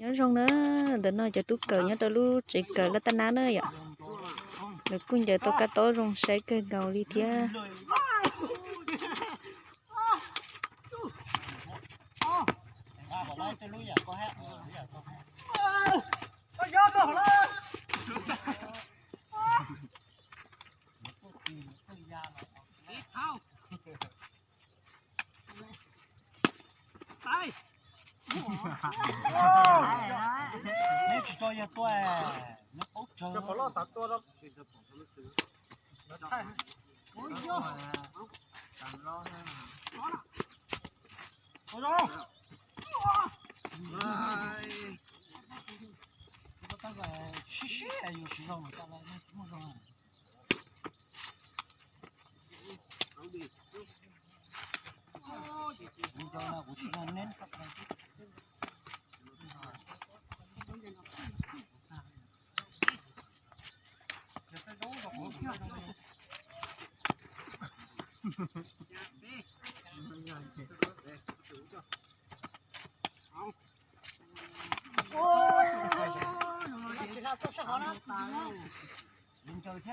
Nyob zoo na, ntawm no cov tub kawm nyob rau lub tsev kawm laj tab nab na yom. Lawv kuj ncaws tau kab taub zoo saib kawg nkaus li thiab. Neb tsis tso yawg tua, neb paub tsawg. Sib sib yus siv zog mas tau, muaj zog.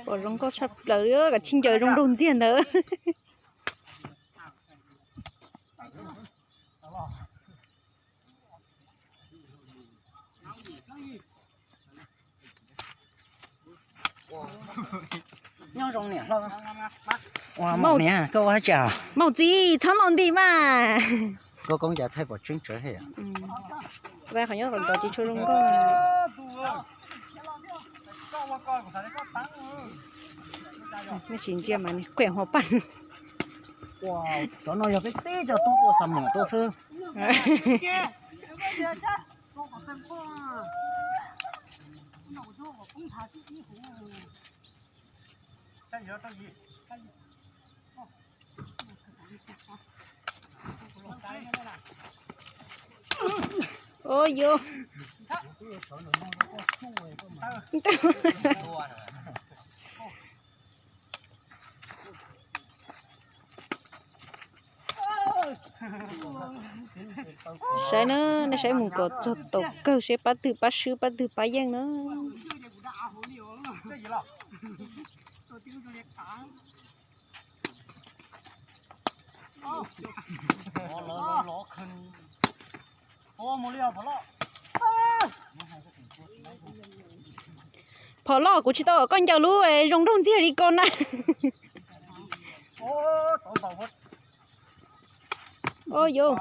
Pom zoo nkauj tshaj plaws li, kav tsij ncaws zoo nraug ntxiag ntawd. Nyob zoo niam hlob. Ua, Maum niam, koj ua dab tsi? Maum txiv, txhob ntaus nti mas. Koj koob cas thaij pom tseeb tsawv heev. Qhov nyob qhov ntawd tsis tshua zoo nkauj. Nej tsis ntsia mas nws kuem hua paj. Cov no yog peb tib cov tub tua xa mlom tuaj xwb. Ua yuv. Saib na, nej saib mus kom txog thaum kawg seb pab twg pab swb pab twg pab yeej na. Phom Loj, kuv tsis tau kom koj ncaws lub zoo nraug ntxiag li ko na. Ua yuv.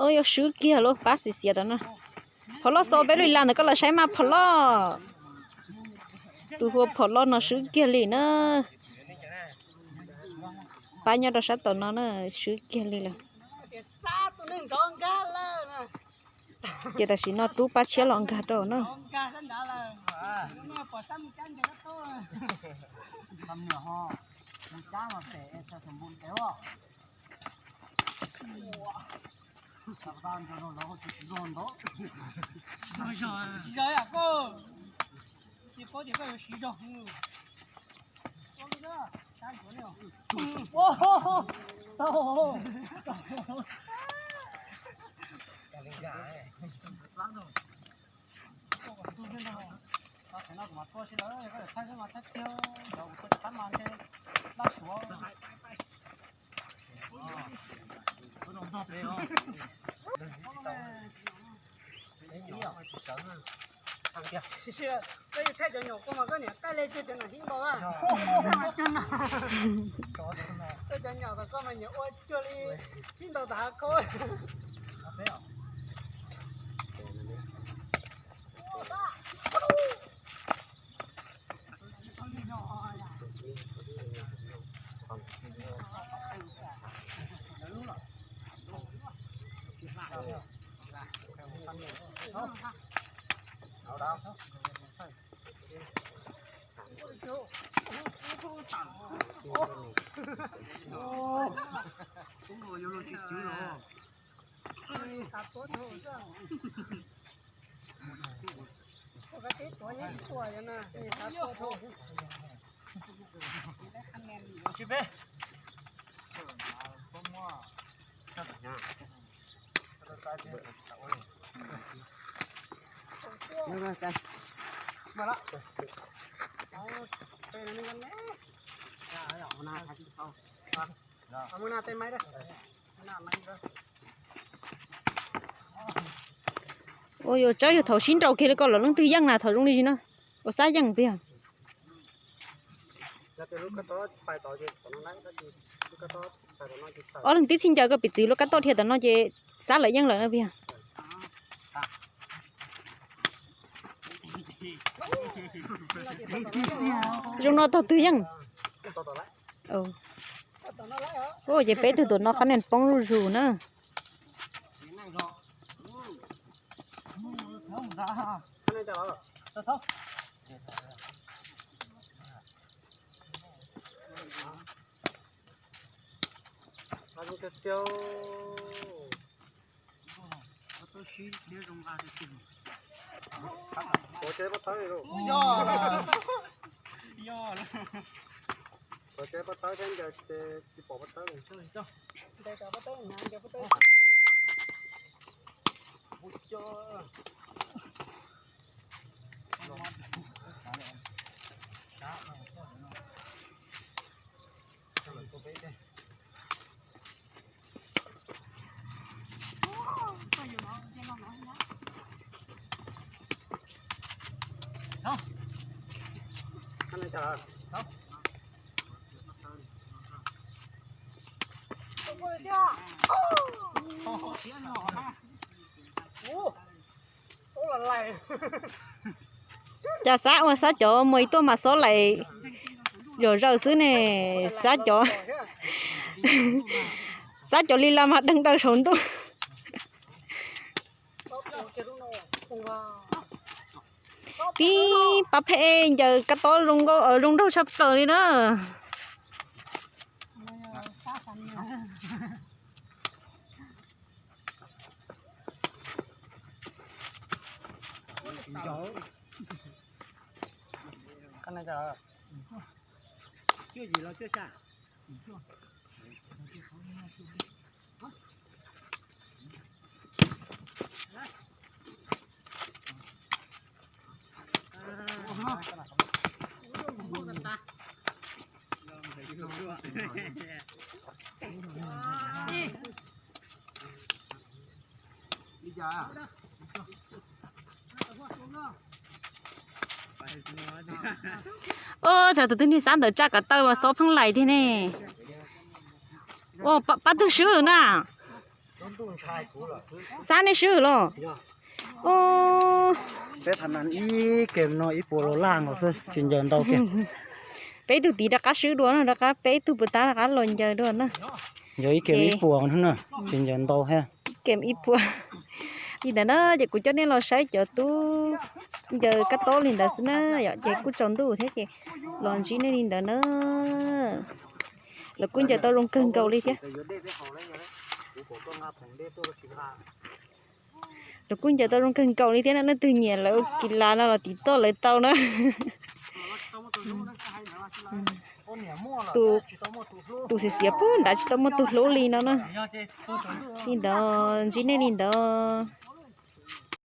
Ua yuv, swb kiag lub pab xiav xiav tau na. Phom Loj, xaus peb lub li las ntawm koj los saib mas Phom Loj. Tus hu ua Phom Loj no swb kiag li na. Pab nyob rau sab tom no na, swb kiag li lawm. Ces tam sim no rub pab tshiab los nkag rau na. Koj thaij cov nyom koj mas koj niam taij li cuag cov nom sib ntaus na. Cov nyom tom koj mas nyiam ua cuag li sib ntaus tom hav khaub. Ua yuav tsawb yog thaum sib nraus kiag li ko los leej twg yeej na, thaum zoo li no ua xab yeej pia. Ob leeg tib txhij ncaws koj piv txwv lub kab toj dhia tom no ces xab lawm yeej lawm no pia. Zoo no tog twg yeej. Ces peb tug tom no qhov niag poob zuj zus na. Cas xav ua xav cov muaj ib tuaj mas xob laim zom zaws xwb ne, xav cov, xav cov li las mas deeg daws saum ntuj. Tib pab phem ncaws kab tob zoo nraug tshaj plaws li na. Ua thaum tus twg niag xab ntawd tsa kav taw mas xob pheej laim tiag ne. Ua pab twg swb na? Xab nej swb los? Peb phab na ib kem no ib puas los laj nkaus xwb tsis ncaws ntau kiag. Peb tug tiv rov qab swb dua na, rov qab peb tug puas tab rov qab los ncaws dua na. Ncaws ib kem ib puas na, tsis ncaws ntau thiab. Kem ib puas. Li ntawd na ces kuv coj nej los saib cov tub ncaws kab tob li ntawd xwb na yom, ces kuj tsaus ntuj thiab ces los ntsib nej li ntawd na. Lawv kuj ncaws tau zoo kawg nkaus li thiab. Lawv kuj ncaws tau zoo kawg nkaus li thiab na, leej twg nyiam lawv ua kis las no los tiv toj lawv tau na. Tus xiav xiav puag nrad tsis tau muaj tus hlub li no na. Li ntawd ntsib nej li ntawd.